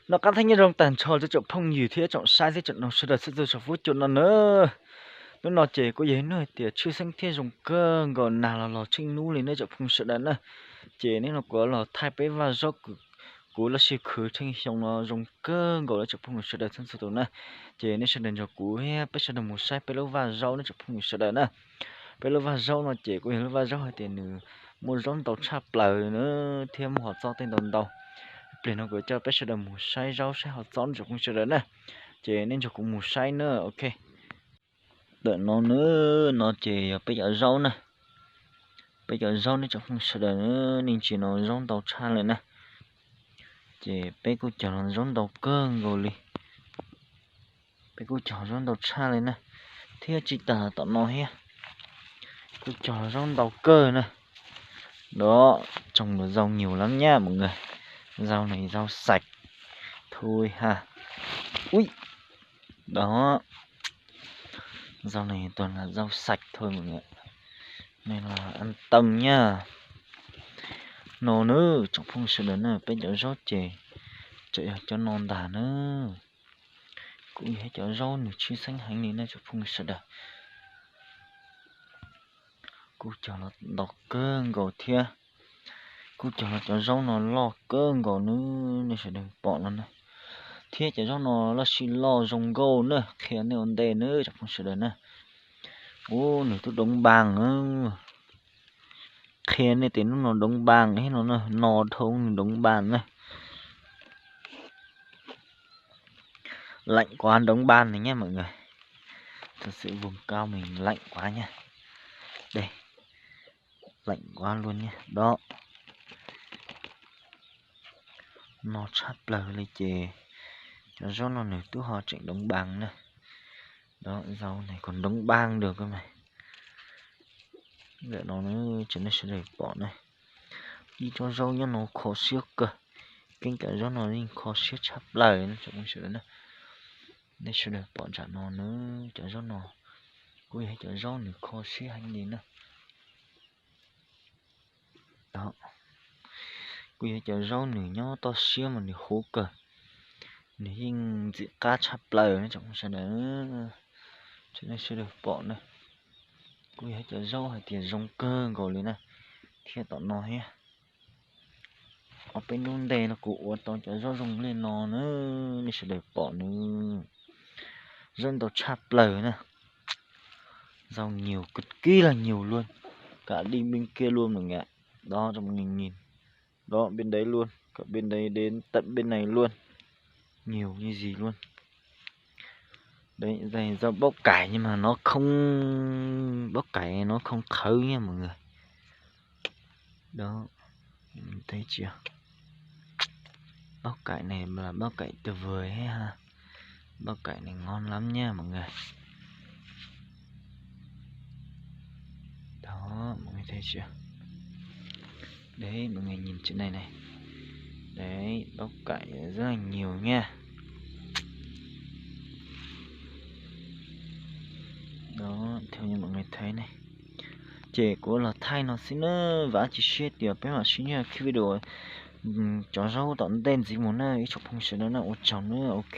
Noj qab thiab nyob zoo tag nrho rau tsoom phooj ywg thiab tsoom saib thiab tsoom mloog sawv daws txhua txhua saum fuab cua no na. Hnub no ces kuj yog ib hnub hais tias tshwj xeeb thiab zoo kawg nkaus, nag los los tsheej hnub li ne tsoom phooj ywg sawv daws na. Ces hnub no kuv los thaij peb vaj zaub kuv los sis khwv tsheej xyoo no zoo kawg nkaus li tsoom phooj ywg sawv daws txhua txhua tus na. Ces nej sawv daws nrog kuv thiab peb sawv daws mus saib peb lub vaj zaub ne tsoom phooj ywg sawv daws na. Peb lub vaj zaub no ces kuj yog lub vaj zaub hais tias nws muaj zaub ntau tshaj plaws na, thiab muaj hom txob tej ntau ntau. Pliag no kuv coj peb sawv daws mus saib zaub saib hom txob ne tsoom phooj ywg sawv daws na. Ces nej nrog kuv mus saib na, ok. Ntawm no na, no ces yog peb cov zaub na. Peb cov zaub ne tsoom phooj ywg sawv daws na, nej ntsia no zaub ntau tshaj li na. Ces peb kuj cog los zaub ntau kawg nkaus li. Peb kuj cog zaub ntau tshaj li na, thiab tsis tas tom no thiab kuj cog zaub ntau kawg na. Nov, tsoom ntawm zaub nyuag lawm nyab mus nkaus. Zaub no zaub xais thui ha. Ui, nov, zaub no tuag na, zaub xais thui mus nkaus. Nej los an tâm nyab. No na, tsoom phooj ywg sawv daws na, peb cov zaub ces tseem yog cov no ntag na. Kuj yog cov zaub nws tshwj xeeb heev li na tsoom phooj ywg sawv daws. Kuj cog los ntau kawg nkaus thiab. Kuj cog los cov zaub no loj kawg nkaus na, nej sawv daws pom no na. Thiab cov zaub no los sis loj zoo nkauj na, qhia nej ua ntej na tsoom phooj ywg sawv daws na. Ub, nws twb doov npas na. Qhia nej tias hnub no doov npas thiab no na, no dhau nws doov npas na. Lạnh quá, đóng băng này nhé mọi người. Thật sự vùng cao mình lạnh quá nha. Đây, lạnh quá luôn nha. Đó, no tshaj plaws li ces cov zaub no nws twb ho tseem doov npas na. Đó, rau này còn doov npas được cơ mà. Ntawm no tseem nej sawv daws pom ne, ib tsob zaub nyob no kho siab kawg. Keeb cov zaub no yeej kho siab tshaj plaws na tsoom phooj ywg sawv daws na. Nej sawv daws pom nram no na, cov zaub no kuj yog cov zaub nws kho siab heev li na. Kuj yog cov zaub nws nyob toj siab mas nws huv kawg, nws yeej ntxim qab tshaj plaws na tsoom phooj ywg sawv daws. Tseem nej sawv daws pom na, kuj yog cov zaub hais tias zoo kawg nkaus li na. Thiab tom no thiab, ob peb hnub ntej no kuv ua tau cov zaub zoo li no na, nej sawv daws pom nws, zaub ntau tshaj plaws na. Rau nhiều, cực kỳ là nhiều luôn, cả đi bên kia luôn mọi người ạ. Đó, cho mọi người nhìn. Đó, bên đấy luôn, cả bên đấy đến tận bên này luôn. Nhiều như gì luôn. Đấy, đây rau bắp cải nhưng mà nó không, bắp cải nó không thơm nha mọi người. Đó, thấy chưa? Bắp cải này là bắp cải tuyệt vời hết ha. Bắp cải này ngon lắm nha mọi người. Đó, mọi người thấy chưa? Đấy, mọi người nhìn trên này này. Đấy, bắp cải rất là nhiều nha. Đó, theo như mọi người thấy này. Ces kuv los thaij no xwb na, vam thiab cia siab tias peb mam sib ntsib rau video cov zaub tom ntej ntxiv mus na ib tsoom phooj ywg sawv daws na, ua tsaug na, ok.